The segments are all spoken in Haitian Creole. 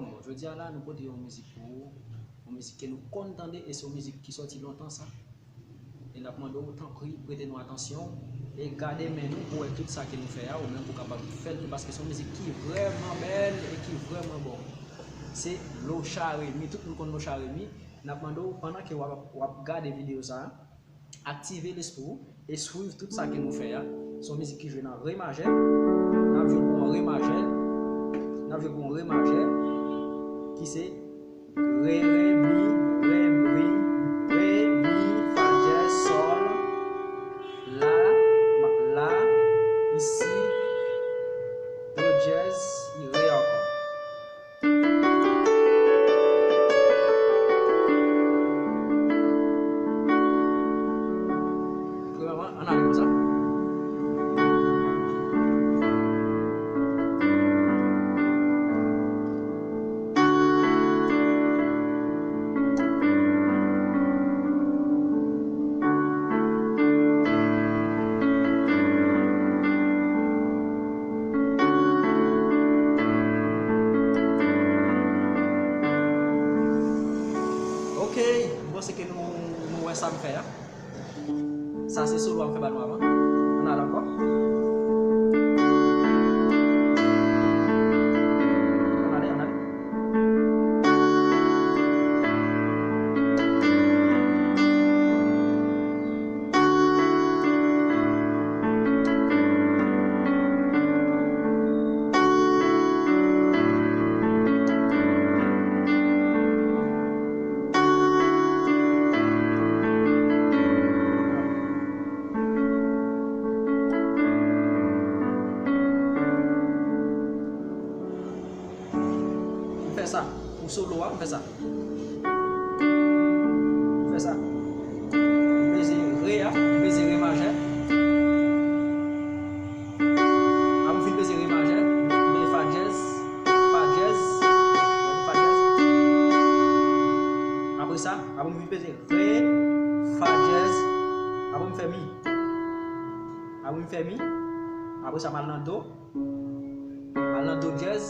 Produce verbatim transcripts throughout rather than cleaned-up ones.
Bon, jodi a la, nou pote yon mizik pou ou. Yon mizik ke nou konn tande e se yon mizik ki sòti lontan sa. E n ap mande w, tanpri, prete nou atansyon e gade men nou pou wè tout sa ke nou fè a, ou menm pou kapab fè l tou, paske se yon mizik ki vrèman bèl e ki vrèman bon. Se Locha Remy, tout moun konn Locha Remy. N ap mande w, pandan ke w ap, w ap gade videyo sa a, aktive lespri w e swiv tout sa ke nou fè a. Se yon mizik ki jwe nan re majè. N ap jwe pou yon re majè. N ap jwe pou yon re majè ki se re, re, mi, re, mi, re, mi, fa dyèz, sòl, la, ma, la, isi, do dyèz, re ankò. Premyèman, ann ale konsa. Ok, m panse ke nou, nou wè sa m fè a. Sa se solo a m fè ba nou avan. Ann ale ankò. Ann ale, ann ale. M fè sa. Pou solo a, m fè sa. M fè sa. M peze re a, m peze re majè. Apre m fin peze re majè, m peze fa dyèz, fa dyèz, fa dyèz. Apre sa, apre m fin peze re, fa dyèz, apre m fè mi. Apre m fè mi, apre sa m al nan do, m al nan do dyèz,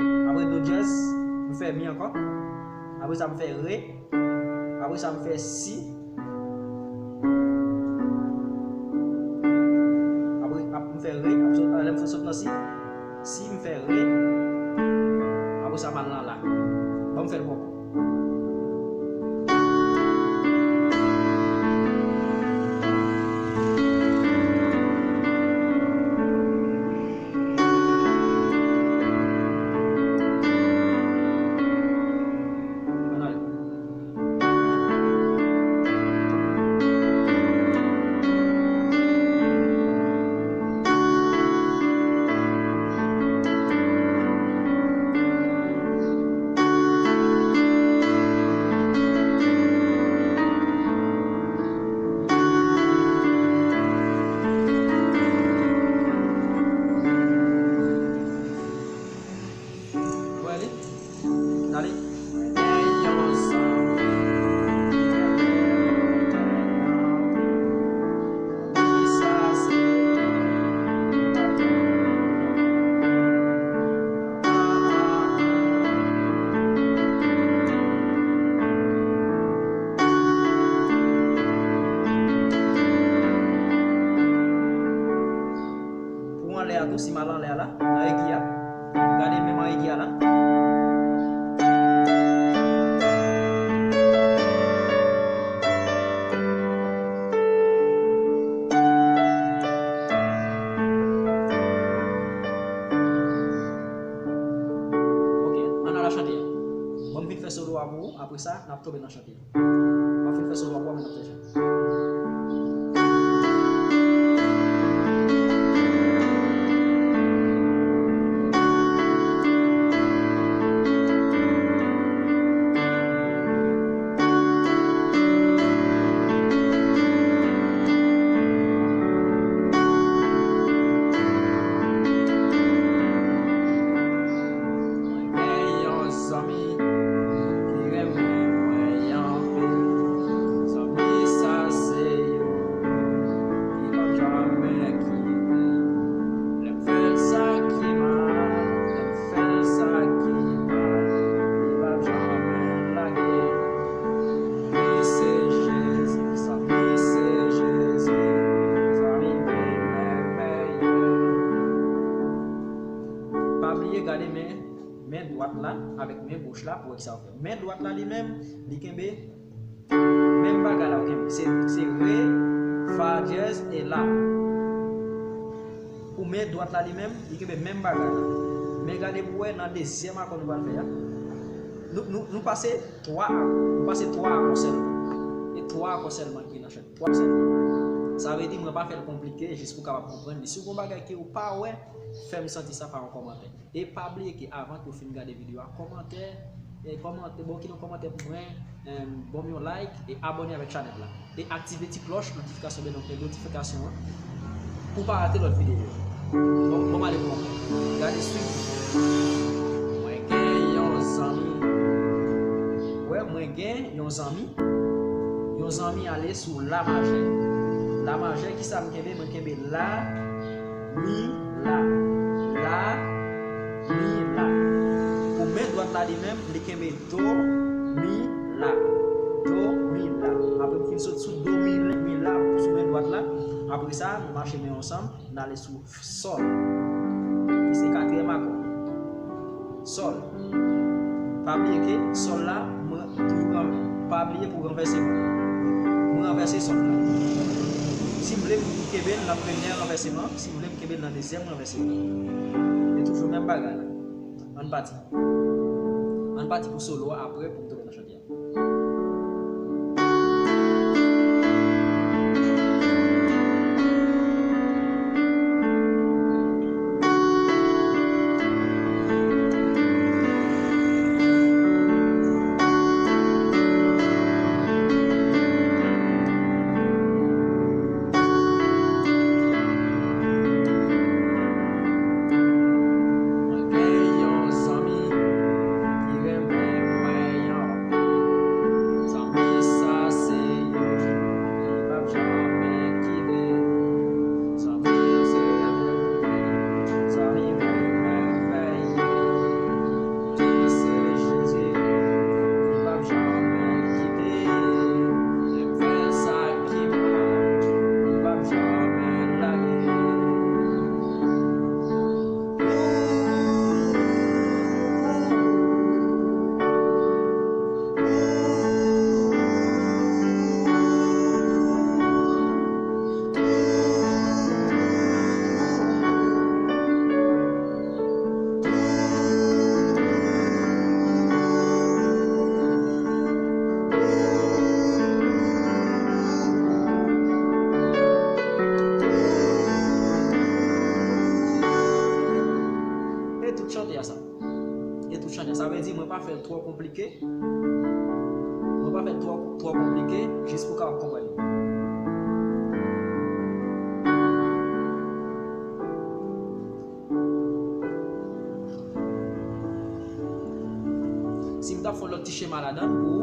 apre do dyèz, m fè mi ankò, apre sa m fè re, apre sa m fè si, apre ap, m fè re, ap sot, lè m fè sot nan si, si m fè re, apre sa m al nan la. Ban m fè l pou ou. Wè li? Gade. Pou anlè a tou, si m al anlè a la, nan egi a, gade menm an egi a la. Ok, ann al a chante a. Bon, m vin fè solo a pou ou, apre sa, n ap tonbe nan chante a. M ap fin fè solo a pou ou, men n ap fè jan. Mwen gen yon zanmi ki renmen mwen anpil. goch la pou wè kisa w fè. Men dwat la li menm, li kenbe menm bagay la, ok? Se, se re, fa dyèz e la. Pou men dwat la li menm, li kenbe menm bagay la. Men gade pou wè nan dezyèm akò nou pral fè a. Nou, nou, nou pase twa akò, nou pase twa akò sèlman. E twa akò sèlman ki nan chant. Twa akò sèlman. Sa vle di mwen pa fè l konplike, jis pou w kapab konprann li. Si w gen yon bagay ke w pa wè, fè m santi sa pa yon kòmantè. E pa bliye ke avan ke w fin gade videyo a, kòmantè, e kòmantè, bon, kite yon kòmantè pou mwen, em, ban m yon like e abòne avèk chanèl la. E aktive ti klòch notifikasyon, ben, donk, notifikasyon an, pou w pa rate lòt videyo. Bon, bon, m ale pou mwen. Gade, swiv. Mwen gen yon zanmi. Wè, mwen gen yon zanmi. Yon zanmi ale sou la majè. La majè, kisa m kenbe? Mwen kenbe la, mi, la. La, mi, la. Pou men dwat la li menm, li kenbe do, mi, la. Do, mi, la. Apre m fin sot sou do, mi, mi, la, sou men dwat la. Apre sa, nou mache men ansanm, n ale sou sòl. Ki se katriyèm akò. Sòl. Pa bliye ke sòl la, mwen toujou ran-, pa bliye pou ranvèse men. Mwen ranvèse sòl la. Si m vle m kenbe l nan premyè ranvèseman, si m vle m kenbe l nan dezyèm ranvèseman. E toujou menm bagay la. Ann pati. Ann pati pou solo a, apre pou m tounen nan chante a. Mwen gen yon zanmi ki renmen mwen anpil. Zanmi sa se yon zanmi, li p ap janmen kite. Zanmi se zanmi mwen, mwen veye. Li se Jezi, li p ap janmen kite. Lè m fè sa ki mal, li p ap janmen lage. E tout chante a sa. E tout chante a. Sa vle di mwen pa fè l twò konplike. Mwen pa fè l twò, twò konplike, jis pou w kapab konprann. Si m t ap fè yon lòt ti chema ladan l pou,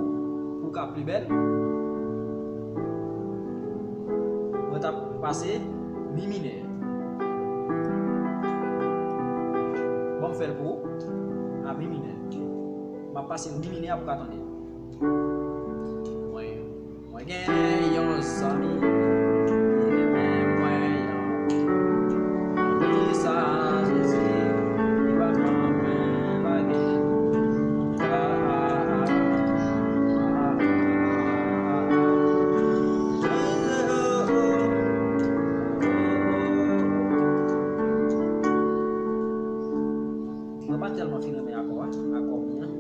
pou w ka pli bèl, mwen t ap pase mi minè. Bon, m fè l pou ou. A mi minè. M ap pase mi minè a pou w ka tande. Mwen, mwen gen yon zanmi ki renmen mwen anpil. Zanmi sa, Jezi, li p ap janmen lage. Ah, ah, ah, ah, ah, ah, ah. Mwen pa tèlman fin renmen akò a, akò mi an.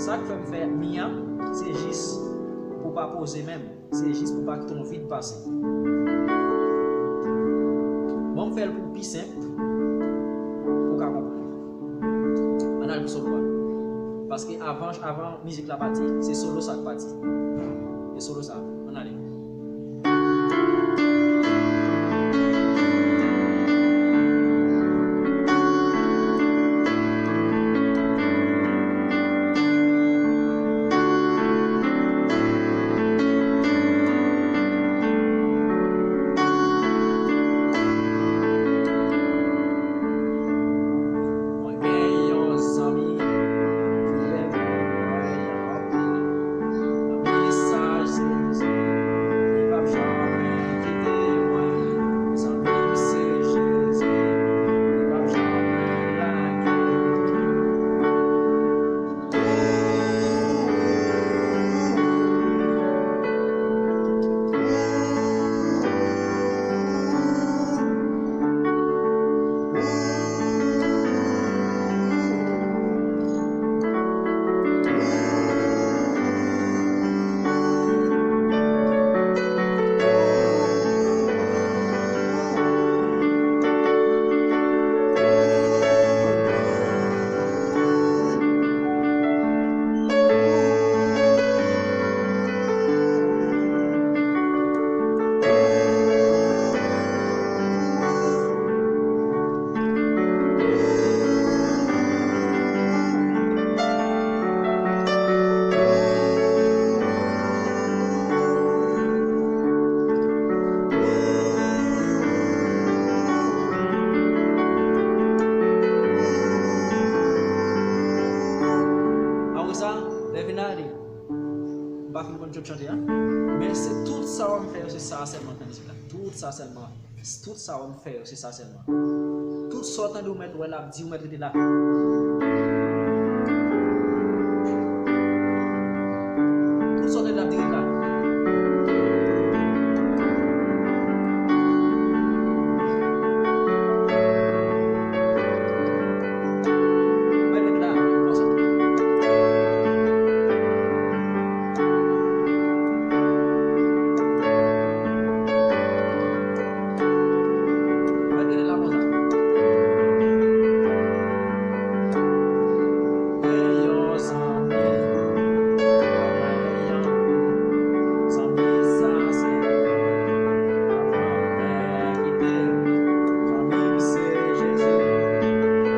Sa k fè m fè mi an, se jis pou pa poze menm, se jis pou pa kite yon vid pase. Bon, m fè l pou pi senp, pou w ka konprann. Ann al pou solo a. Paske avan, avan mizik la pati, se solo sa k pati. E solo sa, ann ale. Mwen gen yon zanmi ki renmen mwen anpil. Zanmi sa, Jezi, Job chante a. Men se tout sa w ap fè yo, se sa sèlman k nan mizik la. Tout sa sèlman. Tout sa w ap fè yo, se sa sèlman. Tout sa w tande w mèt wè l ap di, w mèt rete la. Tout sa w tande l ap di, rete la. Mwen rete la, konsa. Mwen rete la konsa. Gen yon zanmi, zanmi sa se zanmi m se Jezi, zanmi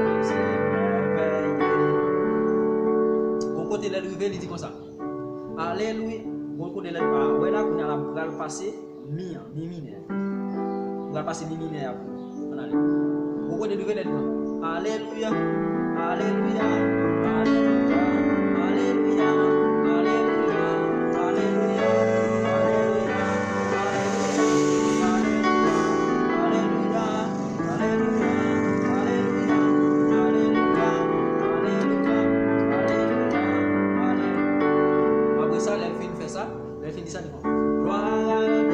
m se mèvèye. Gon kote lè l rive, li di konsa. Alelouya. Gon kote lè l pa wè la, kounye a l ap pral pase mi an, mi minè. Ou pral pase mi minè a pou nou. Ann ale. Ou kote nou vle di, alelouya, alelouya, alelouya, alelouya, alelouya, alelouya, alelouya, alelouya, alelouya, alelouya, alelouya, alelouya, alelouya, alelouya, alelouya. Apre sa, lè l fin fè sa, lè l fin di sa, li konn, glwa a